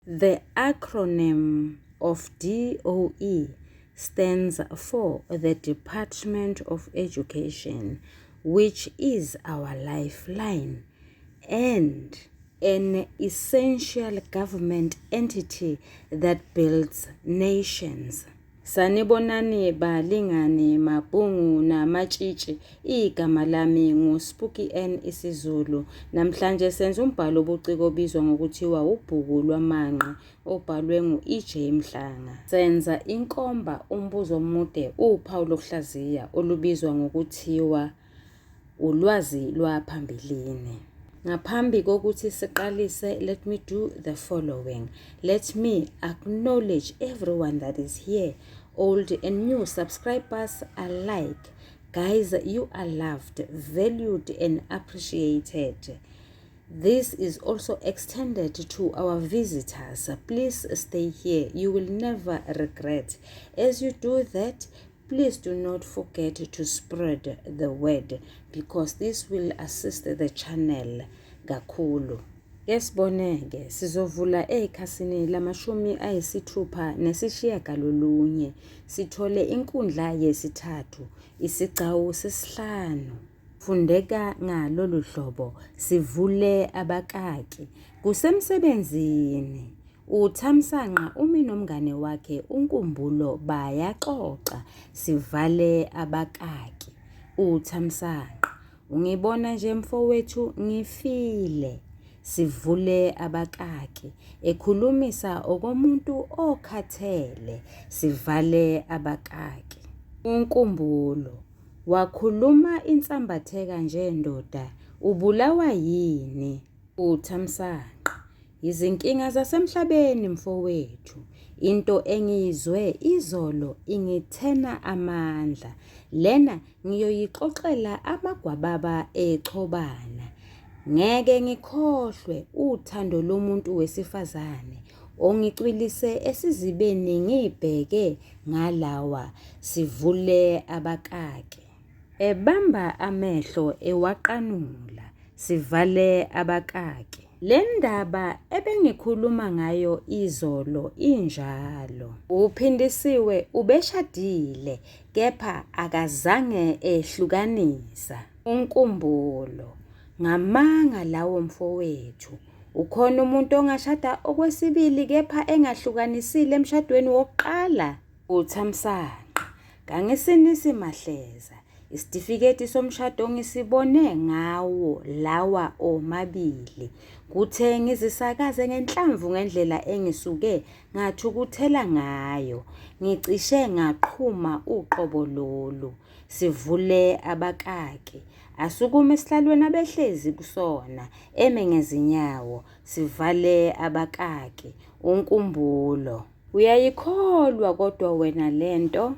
The acronym of DOE stands for the Department of Education, which is our lifeline and an essential government entity that builds nations. Sanibonani balingani mabhungu namatshitshi igama lami nguSpooky N isiZulu. Namhlanje senza umbhalo obuciko obizwa ngokuthiwa ubhuku lwamanqe obhalwe ngu-EJ Mhlanga. Senza inkomba umbuzo omude uphawu lokuhlaziya olubizwa ngokuthiwa ulwazi lwaphambilini. Ngaphambi kokuthi siqalise, let me do the following. Let me acknowledge everyone that is here, old and new subscribers alike. Guys, you are loved, valued and appreciated. This is also extended to our visitors. Please stay here. You will never regret. As you do that, please do not forget to spread the word because this will assist the channel kakhulu. Ke sibone-ke sizovula ekhasini lamashumi ayisithupha nesishiyagalolunye sithole inkundla yesithathu isigcawu sesihlanu. Fundeka ngalolu hlobo sivule abakaki kusemsebenzini. UThamsanqa umi nomngane wakhe uNkumbulo bayaxoxa sivale abakaki. UThamsanqa, Ungibona nje mfowethu ngifile. Sivule abakaki. Ekhulumisa okomuntu okhathele. Sivale abakaki. UNkumbulo, Wakhuluma insambatheka nje ndoda, ubulawa yini? UThamsanqa, Izinkinga zasemhlabeni mfowethu. Into engiyizwe izolo ingithena amandla. Lena ngiyoyixoxela amagwababa echobana. Ngeke ngikhohlwe uthando lomuntu wesifazane ongicwilise esizibeni ngibheke ngalawa sivule abakaki. Ebamba amehlo ewaqanula. Sivale abakaki. Le ndaba ebengikhuluma ngayo izolo injalo. UPhindisiwe ubeshadile kepha akazange ehlukanisa. UNkumbulo, Ngamanga lawo mfowethu. Ukhona umuntu ongashada okwesibili kepha engahlukanisile emshadweni wokuqala? UThamsanqa, Kangisinisi Mahleza. Isitifiketi somshado ngisibone ngawo lawa omabili. Kuthe ngizisakaze ngenhlamvu ngendlela engisuke ngathukuthela ngayo, ngicishe ngaqhuma uqobo lolu. Sivule abakaki. Asukume esihlalweni abehlezi kusona, eme ngezinyawo. Sivale abakaki. UNkumbulo. Uyayikholwa kodwa wena le nto?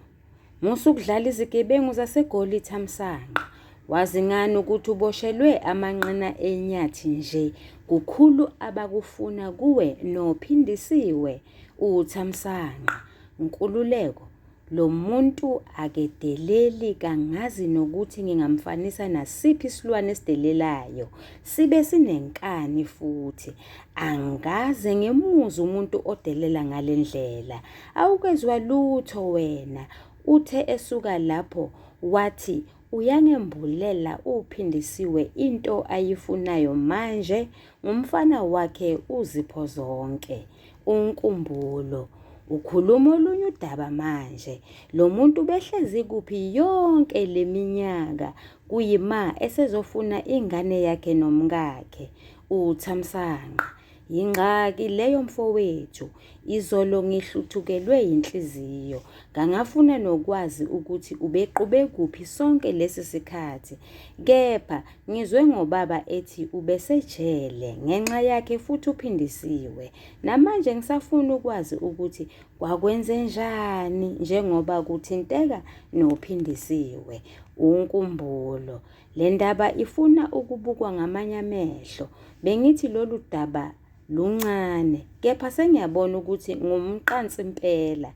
Musa ukudlala izigebengu zaseGoli Thamsanqa. Wazi ngani ukuthi uboshelwe amanqina enyathi nje kukhulu abakufuna kuwe noPhindisiwe? UThamsanqa, Nkululeko, lo muntu akedeleli kangazi nokuthi ngingamfanisa nasiphi isilwane esidelelayo sibe sinenkani futhi. Angikaze ngimuzwe umuntu odelela ngale ndlela. Awukezwa lutho wena. Uthe esuka lapho wathi uyangembulela uPhindisiwe into ayifunayo manje ngumfana wakhe uZipho zonke. UNkumbulo, Ukhuluma olunye udaba manje. Lo muntu ubehlezi kuphi yonke le minyaka kuyima esezofuna ingane yakhe nomkakhe? UThamsanqa, Yingxaki leyo mfowethu. Izolo ngihluthukelwe yinhliziyo. Ngangafuna nokwazi ukuthi ubeqube kuphi sonke lesi sikhathi. Kepha ngizwe ngobaba ethi ubesejele ngenxa yakhe futhi uphindisiwe. Namanje ngisafuna ukwazi ukuthi kwakwenzenjani njengoba kuthinteka nophindisiwe. UNkumbulo, Le ndaba ifuna ukubukwa ngamanye amehlo. Bengithi lolu daba luncane kepha sengiyabona ukuthi ngumqansi impela.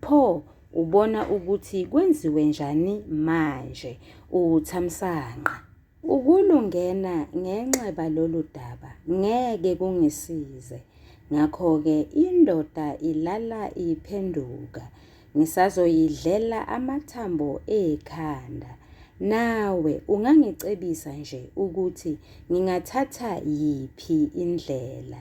Pho ubona ukuthi kwenziwe njani manje? UThamsanqa. Ukulungena ngenxeba lolu daba ngeke kungisize. Ngakho-ke indoda ilala iphenduka. Ngisazoyidlela amathambo ekhanda. Nawe ungangicebisa nje ukuthi ngingathatha yiphi indlela?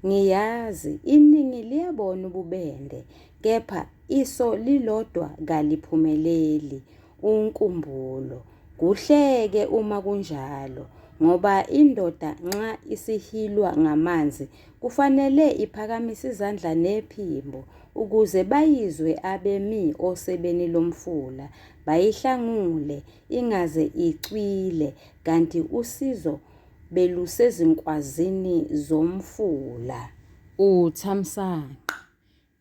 Ngiyazi iningi liyabona ububende kepha iso lilodwa kaliphumeleli. UNkumbulo. Kuhle-ke uma kunjalo ngoba indoda nxa isihilwa ngamanzi kufanele iphakamise izandla nephimbo ukuze bayizwe abemi osebeni lomfula, bayihlangule ingaze icwile kanti usizo belusezinkwazini zomfula. UThamsanqa.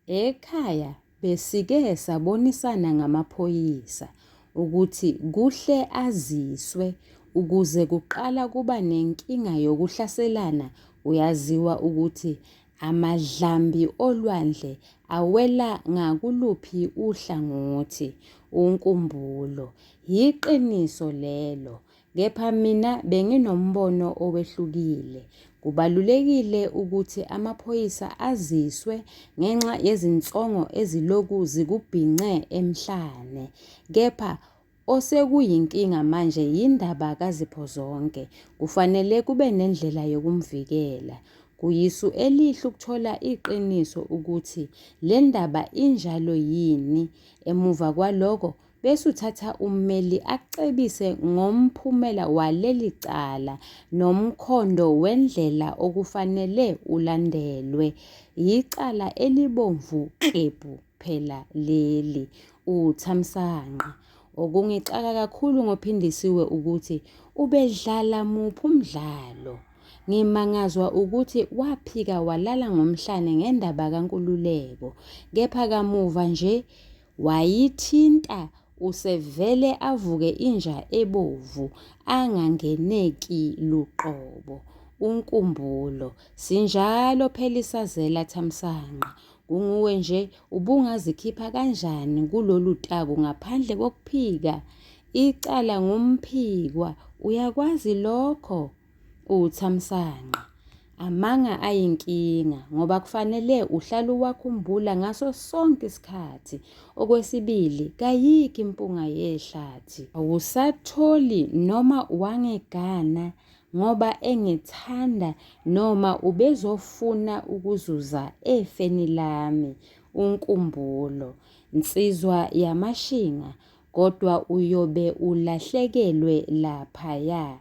Ekhaya besike sabonisana ngamaphoyisa ukuthi kuhle aziswe ukuze kuqala kuba nenkinga yokuhlaselana kuyaziwa ukuthi amadlambi olwandle awela ngakuluphi uhlangothi. UNkumbulo, Yiqiniso lelo. Kepha mina benginombono owehlukile. Kubalulekile ukuthi amaphoyisa aziswe ngenxa yezinsongo eziloku zikubhince emhlane. Kepha osekuyinkinga manje yindaba kaZiphozonke. Kufanele kube nendlela yokumvikela. Kuyisu elihle ukuthola iqiniso ukuthi le ndaba injalo yini. Emuva kwaloko Bese uthatha ummeli akucebise ngomphumela waleli cala nomkhondo wendlela okufanele ulandelwe. Yicala elibomvu klebhu phela leli. UThamsanqa. Okungixaka kakhulu ngoPhindisiwe ukuthi ubedlala muphi umdlalo. Ngimangazwa ukuthi waphika walala ngomhlane ngendaba kaNkululeko. Kepha kamuva nje Wayithinta usevele avuke inja ebovu angangeneki luqobo. UNkumbulo, Sinjalo phela isazela Thamsanqa. Kunguwe nje ubungazikhipha kanjani kulolu taku ngaphandle kokuphika? Icala ngumphikwa, uyakwazi lokho? UThamsanqa, Amanga ayinkinga ngoba kufanele uhlale uwakhumbula ngaso sonke isikhathi. Okwesibili, kayikho impunga yehlathi. Awusatholi noma wangigana ngoba engithanda noma ubezofuna ukuzuza efeni lami. UNkumbulo, Nsizwa yamashinga, kodwa uyobe ulahlekelwe laphaya.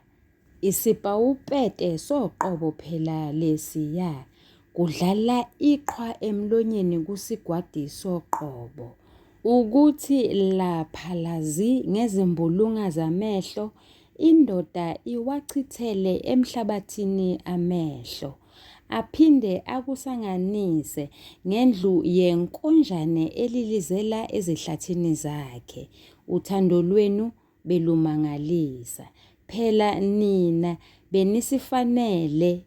Isipawupete soqobo phela lesiya. Kudlala iqhwa emlonyeni kusigwadi soqobo. Ukuthi laphalazi ngezimbulunga zamehlo, indoda iwachithele emhlabathini amehlo. Aphinde akusanganise ngendlu yenkonjane elilizela ezihlathini zakhe. Uthando lwenu belumangalisa. Phela nina benisifanele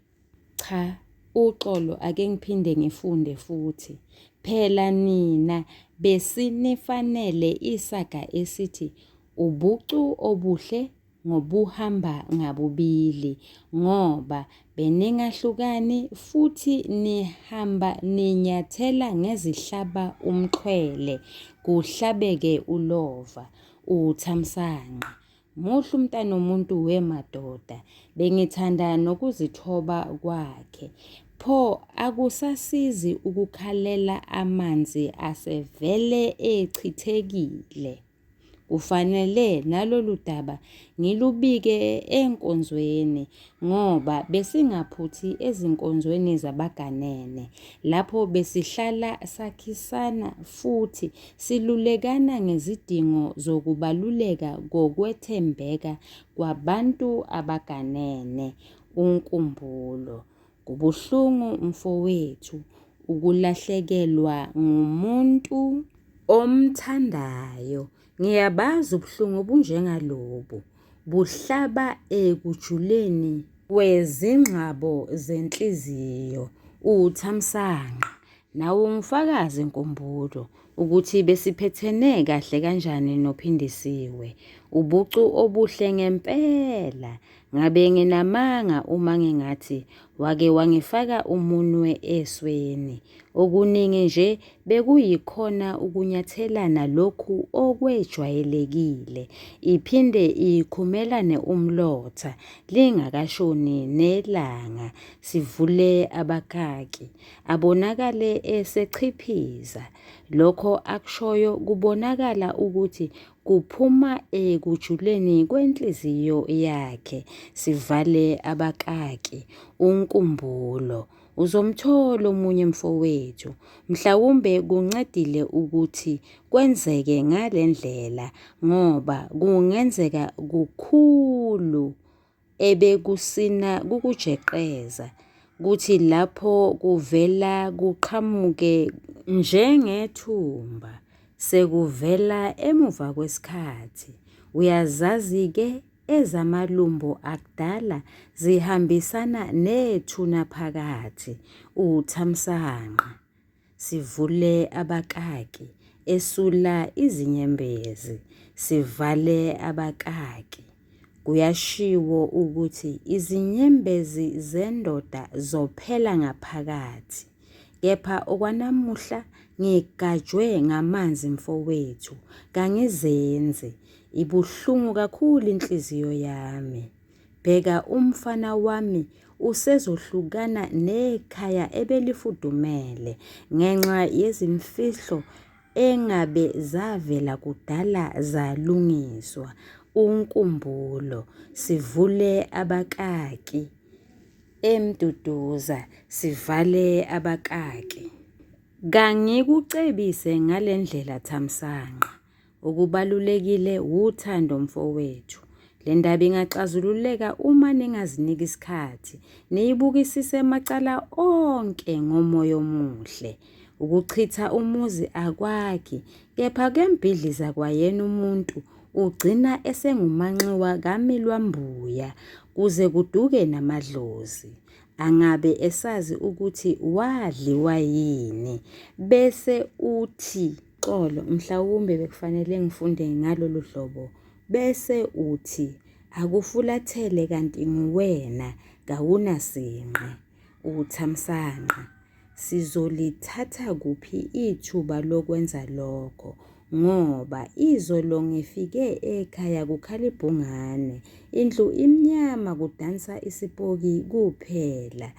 cha uxolo ake ngiphinde ngifunde futhi. Phela nina besinifanele isaga esithi ubucu obuhle ngobuhamba ngabubili ngoba beningahlukani futhi nihamba ninyathela ngezihlaba umxhwele kuhlabeke ulova. UThamsanqa, Muhle umntanomuntu we madoda, bengithanda nokuzithoba kwakhe. Pho akusasizi ukukhalela amanzi asevele echithekile. Kufanele nalolu daba ngilubike enkonzweni ngoba besingaphuthi ezinkonzweni zabaganene lapho besihlala sakhisana futhi silulekana ngezidingo zokubaluleka kokwethembeka kwabantu abaganene. UNkumbulo, Kubuhlungu mfowethu ukulahlekelwa ngumuntu omthandayo. Ngiyabazi ubuhlungu obunjengalobu. Buhlaba ekujuleni kwezingxabo zenhliziyo. UThamsanqa, nawe ungufakazi Nkumbulo ukuthi besiphethene kahle kanjani noPhindisiwe. Ubucu obuhle ngempela. Ngabe nginamanga uma ngingathi Wake wangifaka umunwe esweni. Okuningi nje bekuyikhona ukunyathelana lokhu okwejwayelekile. Iphinde ikhumelane umlotha lingakashoni nelanga. Sivule abakaki. Abonakale esechiphiza. Lokho akushoyo kubonakala ukuthi kuphuma ekujuleni kwenhliziyo yakhe. Sivale abakaki. UNkumbulo. Uzomthola omunye mfowethu. Mhlawumbe kuncedile ukuthi kwenzeke ngale ndlela ngoba kungenzeka kukhulu ebekusina kukujeqeza, kuthi lapho kuvela kuqhamuke njengethumba sekuvela emuva kwesikhathi. Uyazazi-ke ezamalumbo akudala zihambisana nethuna phakathi, uThamsanqa. Sivule abakaki, esula izinyembezi, sivale abakaki. Kuyashiwo ukuthi izinyembezi zendoda zophela ngaphakathi. Kepha okwanamuhla ngigajwe ngamanzi mfowethu, kangizenzi. Ibuhlungu kakhulu inhliziyo yami. Bheka umfana wami usezohlukana nekhaya ebelifudumele ngenxa yezimfihlo engabe zavela kudala zalungiswa. UNkumbulo, Sivule abakaki. Emduduza, Sivale abakaki. Kangikucebise ngale ndlela Thamsanqa. Okubalulekile wuthando mfowethu. Le ndaba ingaxazululeka uma ningazinika isikhathi, niyibukisise macala onke ngomoya omuhle. Ukuchitha umuzi akwakhi, kepha kuyambhidliza kwayena umuntu, ugcina esengumanxiwa kamilwambuya kuze kuduke namadlozi. Angabe esazi ukuthi wadliwa yini, bese uthi. Xolo, mhlawumbe bekufanele ngifunde ngalolu hlobo. Bese uthi akufulathele kanti nguwena kawunasinqe. UThamsanqa, Sizolithatha kuphi ithuba lokwenza lokho ngoba izolo ngifike ekhaya kukhala ibhungane, indlu imnyama kudansa isipoki kuphela.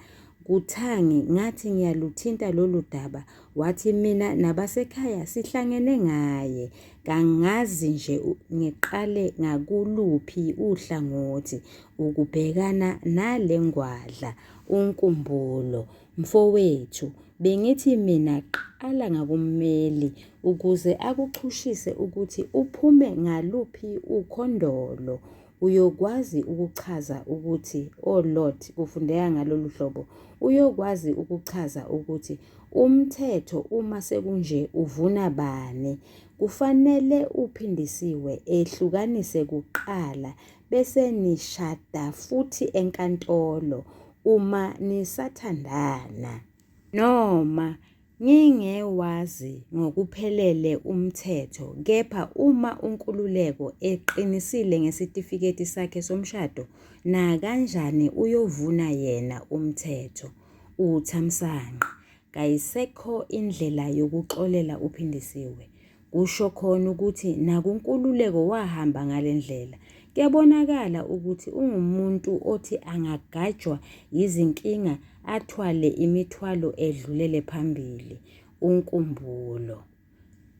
Kuthangi ngathi ngiyaluthinta lolu daba wathi mina nabasekhaya sihlangene ngaye. Kangazi nje ngiqale ngakuluphi uhlangothi ukubhekana nale ngwadla. UNkumbulo, Mfowethu, bengithi mina qala ngakummeli ukuze akuchushise ukuthi uphume ngaluphi ukhondolo. Uyokwazi ukuchaza ukuthi, oh Lord, kufundeka ngalolu hlobo, uyokwazi ukuchaza ukuthi umthetho uma sekunje uvuna bani. Kufanele uPhindisiwe ehlukanise kuqala bese nishada futhi enkantolo uma nisathandana. Noma Ngingewazi ngokuphelele umthetho kepha uma uNkululeko eqinisile ngesitifiketi sakhe somshado nakanjani uyovuna yena umthetho. UThamsanqa, Kayisekho indlela yokuxolela uPhindisiwe. Kusho khona ukuthi nakuNkululeko wahamba ngale ndlela. Kuyabonakala ukuthi ungumuntu othi angagajwa yizinkinga athwale imithwalo edlulele phambili. UNkumbulo.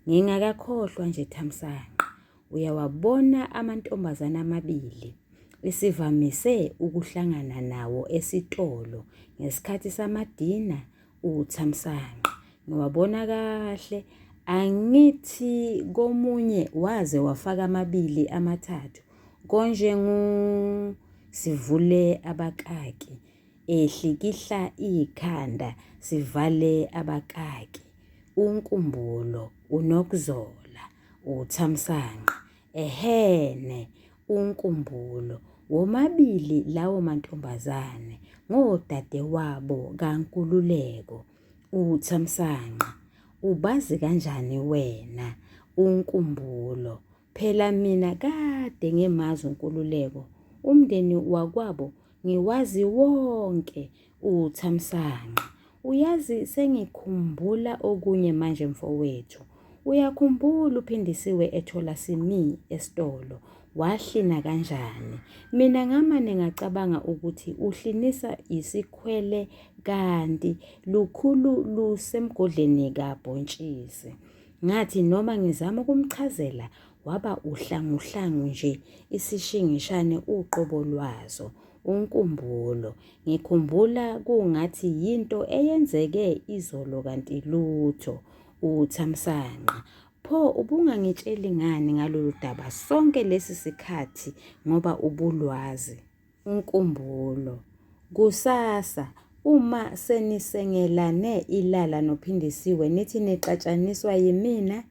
Ngingakakhohlwa nje Thamsanqa, uyawabona amantombazane amabili esivamise ukuhlangana nawo esitolo ngesikhathi samadina uThamsanqa. Ngiwabona kahle angithi komunye waze wafaka amabili amathathu konje ngu sivule abakaki ehlikihla ikhanda sivale abakaki uNkumbulo uNokuzola uThamsanqa Ehhene, uNkumbulo, womabili lawo mantombazane ngodadewabo kaNkululeko. UThamsanqa, ubazi kanjani wena? UNkumbulo, phela mina kade ngimazi uNkululeko. Umndeni wakwabo Ngiwazi wonke uThamsanqa. Uyazi sengikhumbula okunye manje mfowethu. Uyakhumbula uPhindisiwe ethola simi esitolo wahlina kanjani? Mina ngamane ngacabanga ukuthi uhlinisa isikhwele kanti lukhulu lusemgodleni kabhontshisi. Ngathi noma ngizama ukumchazela waba uhlanguhlangu nje isishingishane uqobo lwazo. UNkumbulo, Ngikhumbula kungathi yinto eyenzeke izolo kanti lutho. UThamsanqa, Pho ubungangitsheli ngani ngalolu daba sonke lesi sikhathi ngoba ubulwazi? UNkumbulo, Kusasa uma senisengelane ilala noPhindisiwe nithi nixatshaniswa yimina?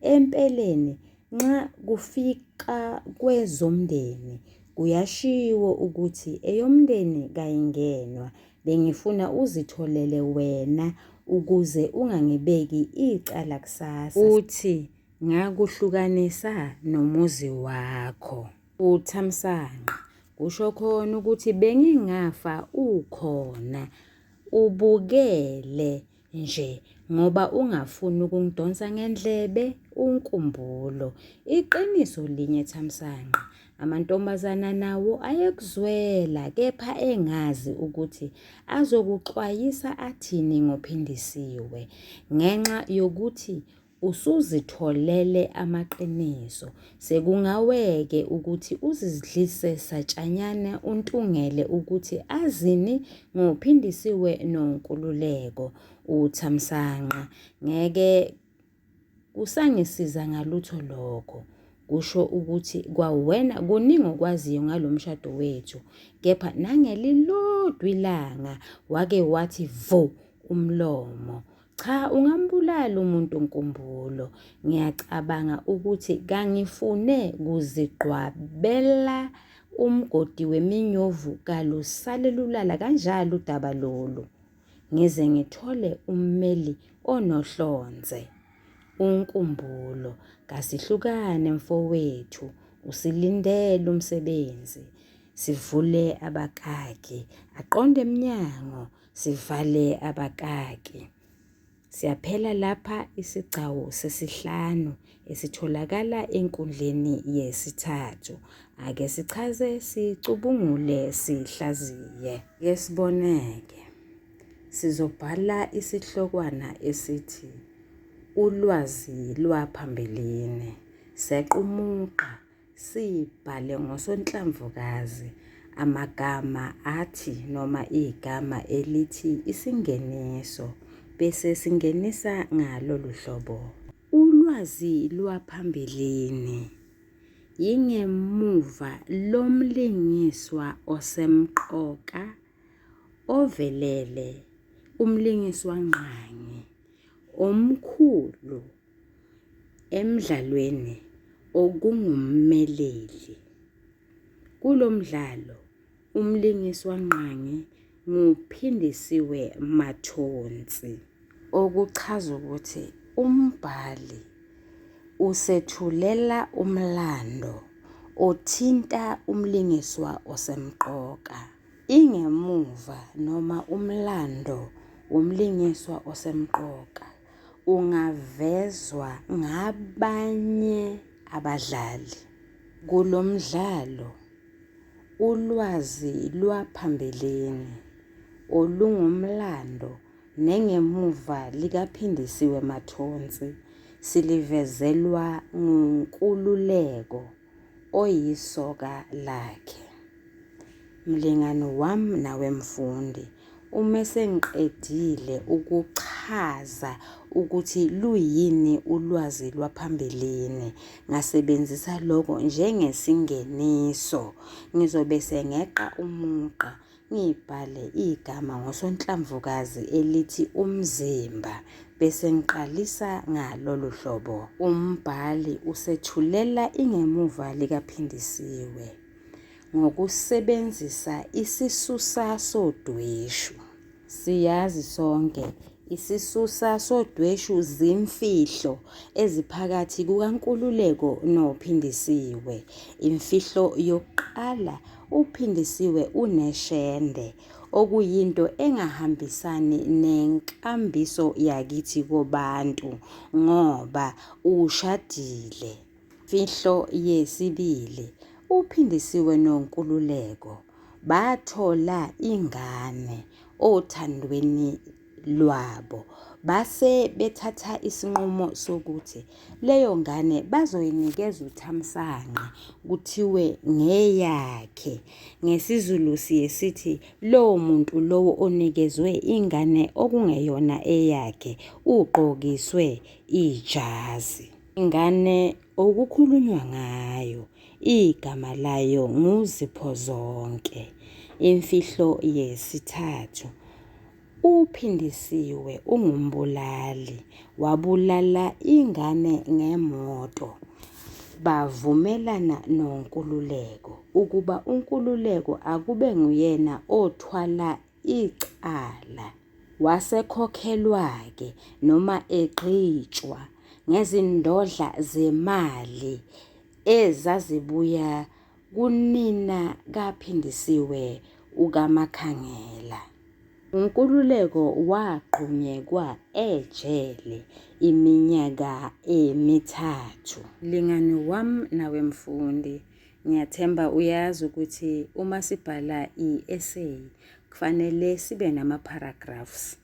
Empeleni nxa kufika kwezomndeni kuyashiwo ukuthi eyomndeni kayingenwa, bengifuna uzitholele wena ukuze ungangibeki icala kusasa. Uthi ngakuhlukanisa nomuzi wakho. UThamsanqa, Kusho khona ukuthi bengingafa ukhona ubukele nje ngoba ungafuni ukungidonsa ngendlebe uNkumbulo. Iqiniso linye Thamsanqa, amantombazana nawo ayekuzwela kepha engazi ukuthi azokuxwayisa athini ngoPhindisiwe ngenxa yokuthi Usuzitholele amaqiniso. Sekungaweke ukuthi uzidlise satshanyana uNtungele ukuthi azini ngoPhindisiwe noNkululeko. UThamsanqa, Ngeke kusangisiza ngalutho lokho. Kusho ukuthi kwawena kuningi okwaziyo ngalo mshado wethu. Kepha nangelilodwa ilanga wake wathi vo umlomo. Cha ungambulala umuntu Nkumbulo. Ngiyacabanga ukuthi kangifune kuzigqwabela umgodi weminyovu kalusale lulala kanjalo udaba lolu. Ngize ngithole ummeli onohlonze. UNkumbulo, Kasihlukane mfowethu, usilindele umsebenzi. Sivule abakaki. Aqonde emnyango. Sivale abakaki. Siyaphela lapha isigcawu sesihlanu esitholakala enkundleni yesithathu. Ake sichaze sicubungule sihlaziye. Ake siboneke. Sizobhala isihlokwana esithi ulwazi lwaphambilini. Seqa umugqa Sibhale ngosonhlamvukazi amagama athi noma igama elithi isingeniso bese singenisa ngalolu hlobo. Ulwazi lwaphambilini yingemuva lomlingiswa osemqoka ovelele, umlingiswangqangi omkhulu Emdlalweni okungummeleli. Kulo mdlalo umlingiswangqangi nguPhindisiwe Mathonsi. Okuchaza ukuthi umbhali usethulela umlando othinta umlingiswa osemqoka. Ingemuva noma umlando womlingiswa osemqoka. Ungavezwa ngabanye abadlali. Kulo mdlalo ulwazi lwaphambilini olungumlando nengemuva likaPhindisiwe Mathonsi silivezelwa nguNkululeko oyisoka lakhe. Mlingani wami nawe mfundi, uma sengiqedile ukuchaza ukuthi luyini ulwazi lwaphambilini, ngasebenzisa lokho njengesingeniso, ngizobe sengeqa umugqa ngibhale igama ngosonhlamvukazi elithi umzimba bese ngiqalisa ngalolu hlobo. Umbhali usethulela ingemuva likaPhindisiwe ngokusebenzisa isisusa sodweshu. Siyazi sonke isisusa sodweshu zimfihlo eziphakathi kukaNkululeko noPhindisiwe. Imfihlo yokuqala uPhindisiwe uneshende, okuyinto engahambisani nenkambiso yakithi kobantu ngoba ushadile. Imfihlo yesibili, uPhindisiwe noNkululeko bathola ingane othandweni lwabo base bethatha isinqumo sokuthi leyo ngane bazoyinikeza uThamsanqa kuthiwe ngeyakhe. NgesiZulu siye sithi lowo muntu lowo onikezwe ingane okungeyona eyakhe ugqokiswe ijazi. Ingane okukhulunywa ngayo igama layo nguZiphozonke. Imfihlo yesithathu, UPhindisiwe ungumbulali, wabulala ingane ngemoto. Bavumelana noNkululeko ukuba uNkululeko akube nguyena othwala icala. Wasekhokhelwa-ke noma egqitshwa ngezindodla zemali ezazibuya kunina kaPhindisiwe uKaMakhangela. UNkululeko wagxunyekwa ejele iminyaka emithathu. Mlingani wam nawe mfundi, ngiyathemba uyazi ukuthi uma sibhala i-essay kufanele sibe nama-paragraphs.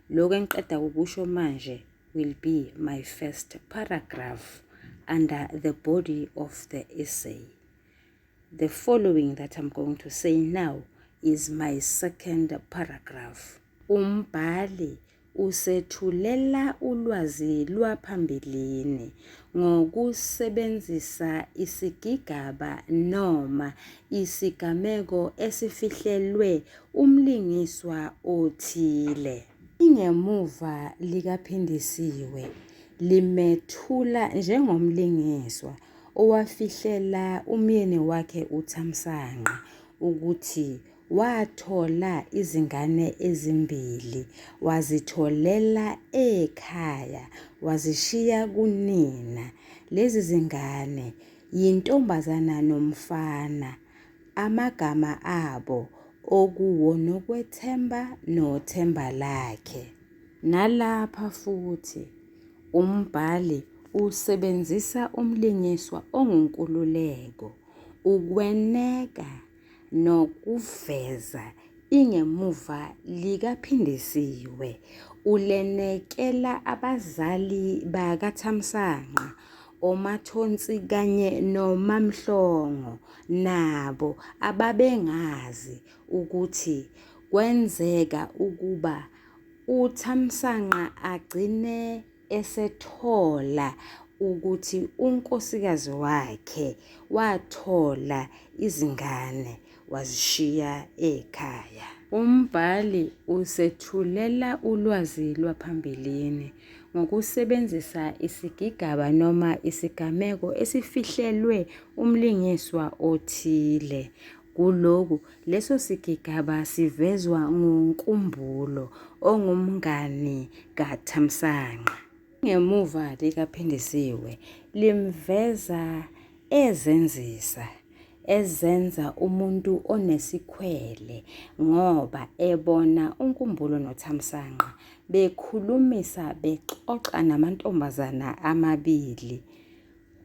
Lokhu engiqeda kukusho manje will be my first paragraph under the body of the essay. The following that I'm going to say now is my second paragraph. Umbhali usethulela ulwazi lwaphambilini ngokusebenzisa isigigaba noma isigameko esifihlelwe umlingiswa othile. Ingemuva likaPhindisiwe limethula njengomlingiswa owafihlela umyeni wakhe uThamsanqa ukuthi wathola izingane ezimbili wazitholela ekhaya wazishiya kunina. Lezi zingane yintombazana nomfana amagama abo okuwoNokwethemba noThembalakhe. Nalapha futhi umbhali usebenzisa umlingiswa onguNkululeko ukweneka nokuveza ingemuva likaPhindisiwe. Ulenekela abazali bakaThamsanqa, oMathonsi kanye noMaMhlongo nabo ababengazi ukuthi kwenzeka ukuba uThamsanqa agcine esethola ukuthi unkosikazi wakhe wathola izingane wazishiya ekhaya. Umbhali usethulela ulwazi lwaphambilini ngokusebenzisa isigigaba noma isigameko esifihlelwe umlingiswa othile. Kulokhu leso sigigaba sivezwa nguNkumbulo ongumngani kaThamsanqa. Ingemuva likaPhindisiwe limveza ezenzisa, ezenza umuntu onesikhwele ngoba ebona uNkumbulo noThamsanqa bekhulumisa bexoxa namantombazana amabili.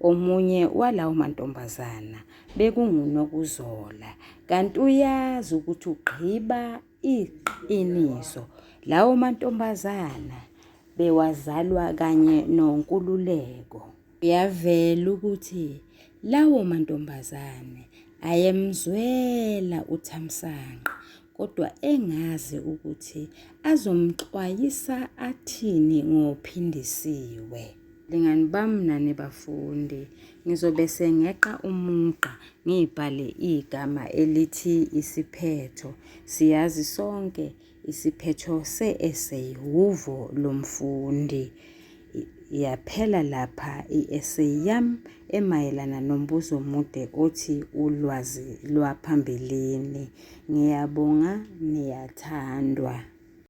Omunye walawo mantombazana bekunguNokuzola kanti uyazi ukuthi ugqiba iqiniso. Lawo mantombazana bewazalwa kanye noNkululeko. Kuyavela ukuthi lawo mantombazane ayemzwela uThamsanqa kodwa engazi ukuthi azomxwayisa athini ngoPhindisiwe. Lingani bami nani bafundi, ngizobe sengeqa umugqa ngibhale igama elithi isiphetho. Siyazi sonke isiphetho se-essay wuvo lomfundi. Yaphela lapha i-essay yami emayelana nombuzo omude othi ulwazi lwaphambilini. Ngiyabonga niyathandwa.